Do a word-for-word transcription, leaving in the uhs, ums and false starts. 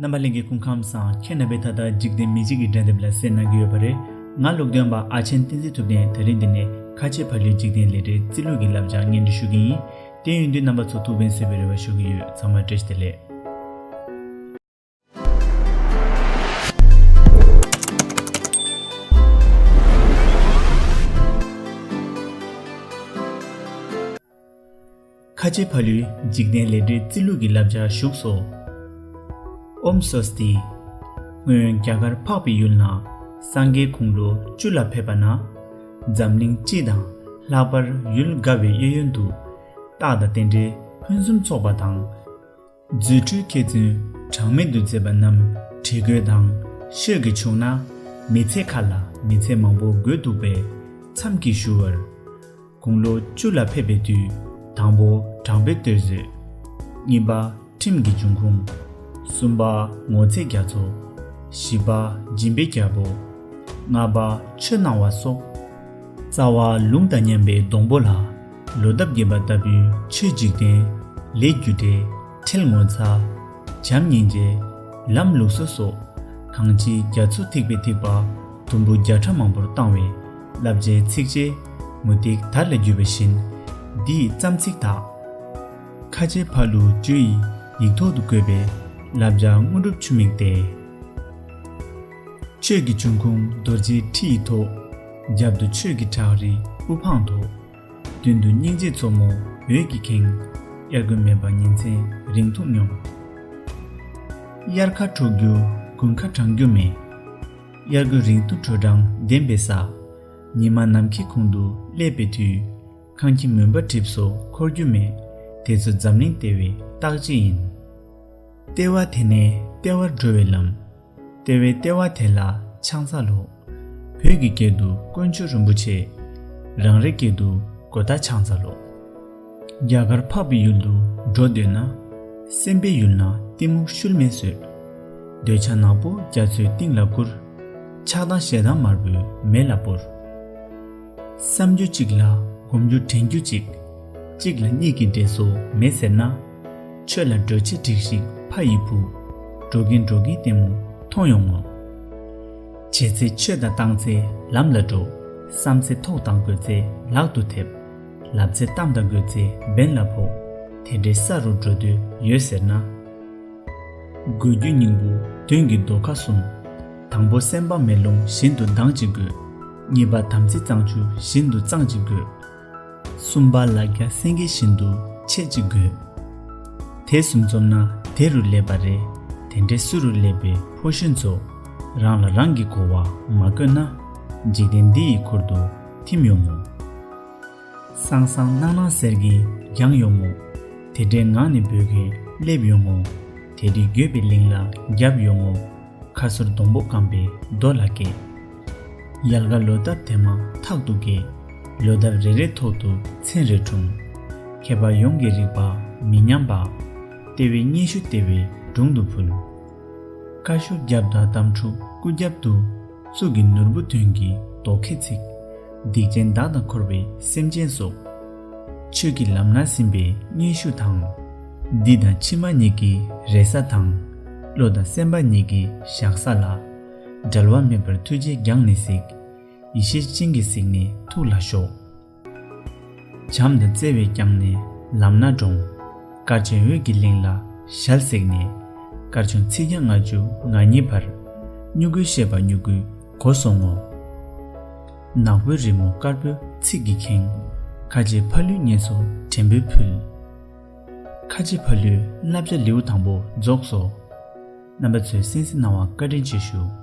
རྣམ་པ་ལྷན་རྒྱས་སྐུ་ཁམས་བཟང་། ཁྱེད་རྣམ་པས་ད་ལྟ་འཇིག་རྟེན་མི་གཅིག་གི་འགྲན་བསྡུར་ལ་གསན་གནང་གི་ཡོད་པ་རེད། ང་ལུགས་སྟོན་པ་ཨ་ཆེན་བསྟན་འཛིན་ཐུབ་བསྟན། དེ་རིང་འདི་ནས་ཁ་ཆེ་ཕ་ལུའི་འཇིག་རྟེན་ལས་འབྲས་རྩིས་ལུགས་ཀྱི་བསླབ་བྱ་སྙན་སྒྲོན་ཞུ་གི་ཡིན། དེ་ཡིན་དུས་རྣམ་པ་ཚོ་ཐུགས་ཕན་གསོས་པའི་རེ་བ་ཞུ་གི་ཡོད། ཚང་མར་བཀྲ་ཤིས་བདེ་ལེགས། ཁ་ཆེ་ཕ་ལུའི་འཇིག་རྟེན་ལས་འབྲས་རྩིས་ལུགས་ཀྱི་བསླབ་བྱ་བཞུགས་སོ། ཨོཾ་སྭ་སྟི། སྔོན་རྒྱ་གར་འཕགས་པའི་ཡུལ་ན་སངས་རྒྱས་དགུང་ལོ་བཅུ་ལ་ཕེབས་པ་ན། འཛམ་གླིང་སྤྱི་དང་ལྷག་པར་ཡུལ་དགའ་བའི་གཡས་གཡོན་དུ་རྟགས་དང་རྟེན་འབྲེལ་ཕུན་སུམ་ཚོགས་པ་དང་། རྫུ་འཕྲུལ་མཁས་བཙུན་གྲངས་མེད་དུ་མཛད་པ་རྣམས་བྲིས་བཀོད་དང་ཤོད་ཀྱིས་བྱུང་ན། མི་ཚེ་ཁ་ལ་མི་ཚེ་མང་པོ་དགོས་འདུག་པས། མཚམས་ཀྱིས་ཞུ་བར། དགུང་ལོ་བཅུ་ལ་ཕེབས་པའི་དུས། དང་པོ་དྲང་པོའི་གཏེར་མཛོད། གཉིས་པ་ཁྲིམས་ཀྱི་འབྱུང་ཁུངས། གསུམ་པ་ངོ་ཚའི་རྒྱ་མཚོ། བཞི་པ་སྦྱིན་པའི་རྒྱལ་པོ། ལྔ་པ་ཆོས་སྣང་བ་སོགས། རྩ་བ་ལུང་དང་མཉམ་པའི་སྡོང་པོ་ལ། ལོ་འདབ་རྒྱས་པ་ལྟ་བུའི་ཆོས་འཇིག་རྟེན། ལས་རྒྱུ་འབྲས། ཁྲེལ་ངོ་ཚ། བྱམས་སྙིང་རྗེ། ལམ་ལུགས་སྲོལ་སོགས། གང་ཅིའི་རྒྱ་མཚོ་ཐིགས་པའི་ཐིགས་པ་དུམ་བུ་བརྒྱ་ཕྲག་མང་པོར་བཏང་བའི་བསླབ་བྱའི་ཚིགས་བཅད་མུ་ཏིག་དར་ལ་བརྒྱུས་པ་བཞིན། འདིའི་རྩོམ་ཚིག་དག་ཁ་ཆེ་ཕ་ལུ་ཇོ་ཡི་ཡིག་ཐོག་ཏུ་བཀོད་པའི་བསླབ་བྱ་དངོས་གྲུབ་ཆུ་མིག་སྟེ། ཆོས་ཀྱི་འབྱུང་ཁུངས་རྡོ་རྗེའི་ཁྲི་ཡི་ཐོག་རྒྱབ་ཏུ་ཆོས་ཀྱི་བྲག་རི་དབུ་འཕང་མཐོ། མདུན་དུ་སྙིང་རྗེའི་མཚོ་མོ་འོད་ཀྱིས་ཁེངས། དབྱར་དགུན་མེད་པར་ཉིན་མཚན་རིང་ཐུང་སྙོམས། དབྱར་ཁ་འཁྲུག་རྒྱུ་དགུན་ཁ་གྲང་རྒྱུ་མེད། དབྱར་དགུན་རིང་ཐུང་དྲོ་གྲང་ལྡན་པའི་ས། ཉི་མ་ནམ་མཁའི་གུང་དུ་སླེབས་པའི་དུས། ཁང་ཁྱིམ་མུན་པ་གྲིབ་སོགས་འཁོར་རྒྱུ་མེད། དེ་ཚོ་འཛམ་གླིང་ལྟེ་བའི་རྟགས་ཅིག་ཡིན། ལྟེ་བ་དེ་ནས་ལྟེ་བར་འགྲོ་བའི་ལམ། ལྟེ་བའི་ལྟེ་བ་དེ་ལ་ཕྱག་འཚལ་ལོ། བོད་ཀྱི་སྐད་དུ་དཀོན་མཆོག་རིན་པོ་ཆེ། རང་རེའི་སྐད་དུ་གོ་ད་ཕྱག་འཚལ་ལོ། རྒྱ་གར་འཕགས་པའི་ཡུལ་དུ་འགྲོ་འདོད་ན། སེམས་དཔའི་ཡུལ་ན་གཏི་མུག་ཤུལ་མེད་བཟོད། འདོད་ཆགས་ནག་པོ་རྒྱ་མཚོའི་གཏིང་ལ་བསྐུར། ཆགས་སྡང་ཞེ་སྡང་དམར་པོའི་མེ་ལ་སྤོར། བསམ་རྒྱུ་གཅིག་ལ་སྒོམ་རྒྱུ་དྲན་རྒྱུ་གཅིག་གཅིག་ལ་གཉིས་ཀྱི་འབྲས་བུ་མེད་ཟེར་ན། ཆོས་ལ་འགྲོ་བྱེད་སྒྲིག་ཞིག་ཕ་ཡི་བུ། འགྲོ་གིན་འགྲོ་གིན་ལྟད་མོ་མཐོང་ཡོང་ངོ་། བྱེད་ཚེ་ཆོས་དང་བཏང་ཚེ་ལམ་ལ་འགྲོ། བསམ་ཚེ་ཐོག་དང་དགོས་ཚེ་ལག་ཏུ་ཐེབས། ལབ་ཚེ་གཏམ་དང་དགོས་ཚེ་འབེན་ལ་ཕོག་དེ་འདྲའི་ས་རུ་འགྲོ་འདོད་ཡོད་ཟེར་ན། དགོས་རྒྱུ་སྙིང་པོ་དོན་གྱི་རྡོ་ཁ་གསུམ། དང་པོ་སེམས་དཔའ་མེ་ལོང་བཞིན་དུ་གདངས་ཅིག་དགོས། གཉིས་པ་དམ་ཚིག་གཙང་ཆུ་བཞིན་དུ་གཙང་ཅིག་དགོས། གསུམ་པ་ལ་རྒྱ་སེང་གེ་བཞིན་དུ་ཆེ་ཅིག་དགོས། དེ་གསུམ་འཛོམས་ན་དེ་རུ་སླེབས་པ་རེད། དེ་འདྲའི་སུ་རུ་སླེབས་པའི་ཕོ་གཞོན་ཚོ། རང་ལ་རང་གི་གོ་བ་མ་བཀོད་ན། འཇིག་རྟེན་འདི་ཡི་ཁུར་དུ་ཐིམ་ཡོང་ངོ་། སང་སང་གནངས་གནངས་ཟེར་གྱིན་འགྱངས་ཡོང་ངོ་། དེ་འདྲའི་ངང་ནས་འབོད་མཁན་སླེབས་ཡོང་ངོ་། དེ་དུས་འགྱོད་པའི་གླིང་ལ་བརྒྱབ་ཡོང་ངོ་། ཁ་ཟུར་སྡོང་པོ་སྐམ་པའི་རྡོ་ལ་སྐད། ཡལ་ག་ལོ་འདབ་དེ་མ་ཐག་ཏུ་སྐྱེས། ལོ་འདབ་རེ་རེའི་ཐོག་ཏུ་ཚན་རེ་འཁྲུངས། མཁས་པ་ཡོངས་ཀྱི་རིག་པ་མི་ཉམས་པ། ལྟེ་བའི་སྙན་ཞུ་ལྟེ་བའི་དྲུང་དུ་ཕུལ། བཀའ་ཤོག་རྒྱབ་དང་གཏམ་ཕྲུག་སྐུ་རྒྱབ་ཏུ། གཙུག་གི་ནོར་བུ་དོན་གྱི་རྡོ་ཁའི་ཚིག་སྡིག་ཅན་བདག་དང་འཁོར་བའི་སེམས་ཅན་སོགས། ཆོས་ཀྱི་ལམ་སྣ་ཟིན་པའི་སྙན་ཞུ་དང་། འདི་དང་ཕྱི་མ་གཉིས་ཀྱི་རེ་ས་དང་། བློ་དང་སེམས་པ་གཉིས་ཀྱི་བཞག་ས་ལ། འབྲལ་བ་མེད་པར་ཐུགས་རྗེས་བརྒྱངས་ནས་གཟིགས། ཡེ་ཤེས་སྤྱན་གྱིས་གཟིགས་ནས་ཐུགས་ལ་ཞོག་བྱམས་དང་བརྩེ་བས་བསྐྱངས་ནས་ལམ་སྣ་དྲོངས། དཀར་ཆེན་འོད་ཀྱི་གླིང་ལ་ཞལ་གཟིགས་ནས། དཀར་ཆུང་ཚིག་བརྒྱ་ལྔ་བཅུ་ང་གཉིས་བར། སྨྱུ་གུའི་བཤད་པ་སྨྱུ་གུའི་གོ་སོང་ངོ་། ནག་པོའི་རི་མོ་དཀར་པོའི་ཚིག་གིས་ཁེངས། ཁ་རྗེ་ཕ་ལུའི་ངལ་གསོ་དྲན་པས་ཕུལ། ཁ་རྗེ་ཕ་ལུའི་བསླབ་བྱ་ལེའུ་དང་པོ་རྫོགས་སོ། རྣམ་པ་ཚོས་གསན་གཟིགས་གནང་བར་བཀའ་དྲིན་ཆེ་ཞུ།